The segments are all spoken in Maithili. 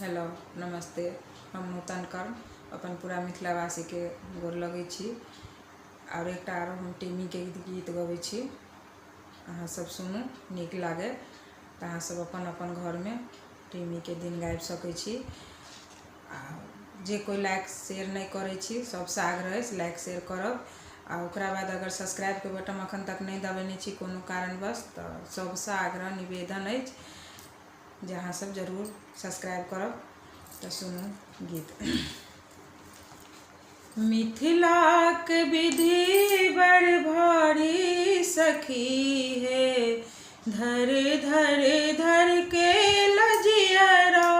हेलो नमस्ते। हम नूतन कर्ण अपन पूरा मिथिलावासीके गोर लगै छी। आओर एकटा आरो हम टेमीके गीत गबै छी, अहाँ सब सुनू, नीक लागे तऽ अहाँ सब अपन अपन घरमे टेमीके दिन गाबि सकै छी। आ जे कोइ लाइक शेयर नहि करै छी, सबसँ आग्रह अछि लाइक शेयर करब। आ ओकरा बाद अगर सब्सक्राइबके बटन अखन तक नहि दबेने छी कोनो कारणवश, तऽ सबसँ आग्रह निवेदन अछि जे अहाँ सब जरूर सब्सक्राइब करब। तऽ सुनू गीत। मिथिलाक विधि बड़ भारी सखी हे, धर धर धर के लजियरा।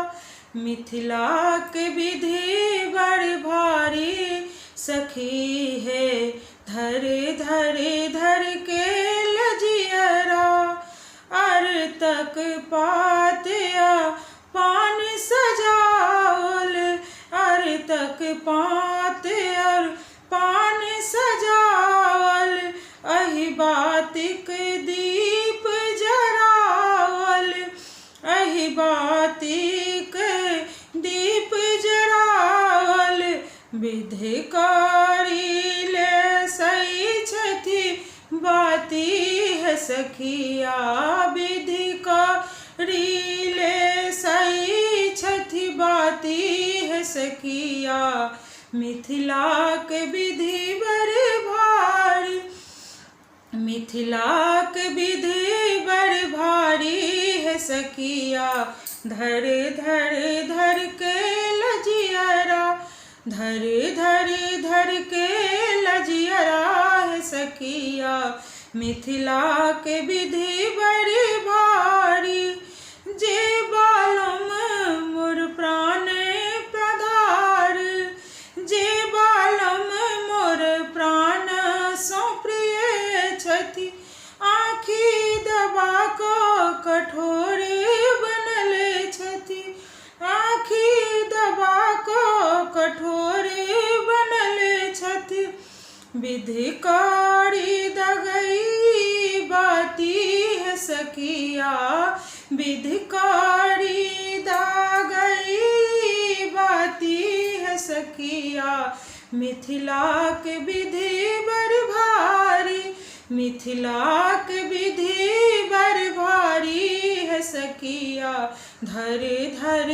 मिथिलाक विधि बड़ भारी सखी हे, धर धर धर के लजियरा। अर तक पात आ पान सजाओल, अर तक पात अर पान सजाओल, अहि बातिक दीप जराओल, अहि बातिक दीप जराओल। विधिकारी ले सही छथि बाती है सखिया, विधिकारी ले सही छथि बाती है सखिया। मिथिलाक विधि बड़ भारी, मिथिलाक विधि बड़ भारी है सखिया। धर धर धर के लजियरा, धर धर धर के लजियरा है सखिया। मिथिलाक विधि बड़ भारी, जे बालम मोर प्राण प्रधार, जे बालम मोर प्राण सँ प्रिय छथि, आँखि दबा कऽ कठोर बनल छथि, आँखि दबा कऽ कठोर बनल छथि। विधिकारी दगई बाती है सखिया, विधिकारी दागई बाती है सखिया। मिथिलाक विधि बड़ भारी, मिथिलाक विधि बड़ भारी है सखिया। धर धर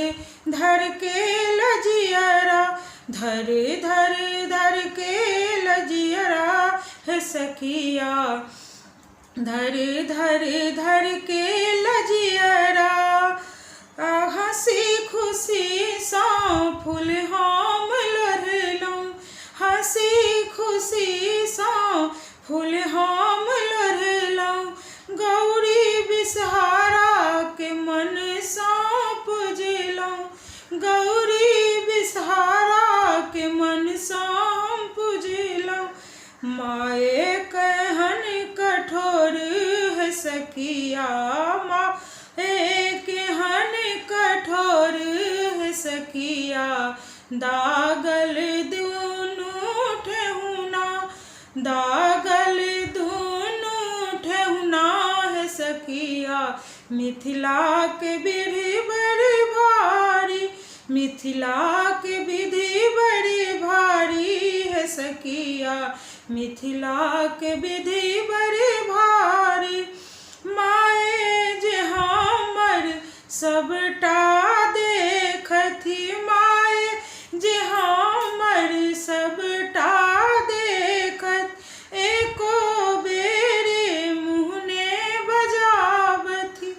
धर के लजियरा, धर धर धर के लजियरा है सखिया। धर धर धर के लजियरा। हँसी खुशी सँ फूल हम लोढ़लहुँ, हँसी खुशी सँ फूल हम लोढ़लहुँ, गौरी विषहारा के मन सँ पुजलहुँ, गौरी विषहारा के मन सँ हम पुजलहुँ। माए केहन कठोर है सखिया, माए केहन कठोर है सखिया। दागल दुनू ठेहुना, दागल दुनू ठेहुना है सखिया। मिथिलाक विधि बड़ भारी, मिथिलाक विधि बड़ भारी है सखिया। मिथिलाक विधि बड़ भारी, माए जे हमर सबटा देखथि, माए जे हमर सबटा देखत, एको बेर मुँह ने बजाबथि,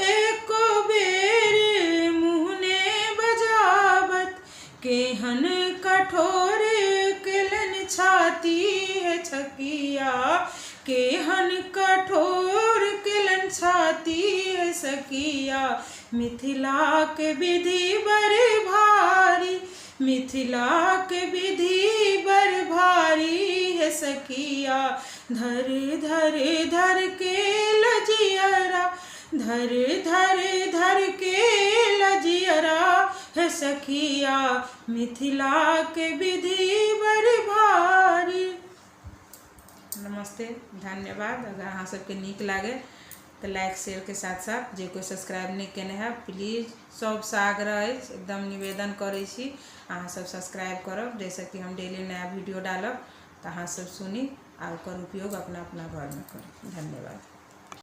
एको बेर मुँह ने बजाबत। केहन कठोर केलनि छाती है छकिया, केहन कठोर केलनि छाती है सखिया। मिथिलाक विधि बड़ भारी, मिथिलाक विधि बड़ भारी है सखिया। धर धर धर के लजियरा, धर धर धर के लजियरा है सखिया। मिथिलाक विधि बड़ भारी। नमस्ते, धन्यवाद। अगर अहाँ सबके नीक लागे तऽ लाइक शेयरके साथ साथ जे कोइ सब्सक्राइब नहि केने है, प्लीज, सबसँ आग्रह अछि, एकदम निवेदन करै छी, अहाँ सब सब्सक्राइब करब, जाहिसँ कि हम डेली नया वीडियो डालब तऽ अहाँ सब सुनी आ ओकर उपयोग अपना अपना घरमे करी। धन्यवाद।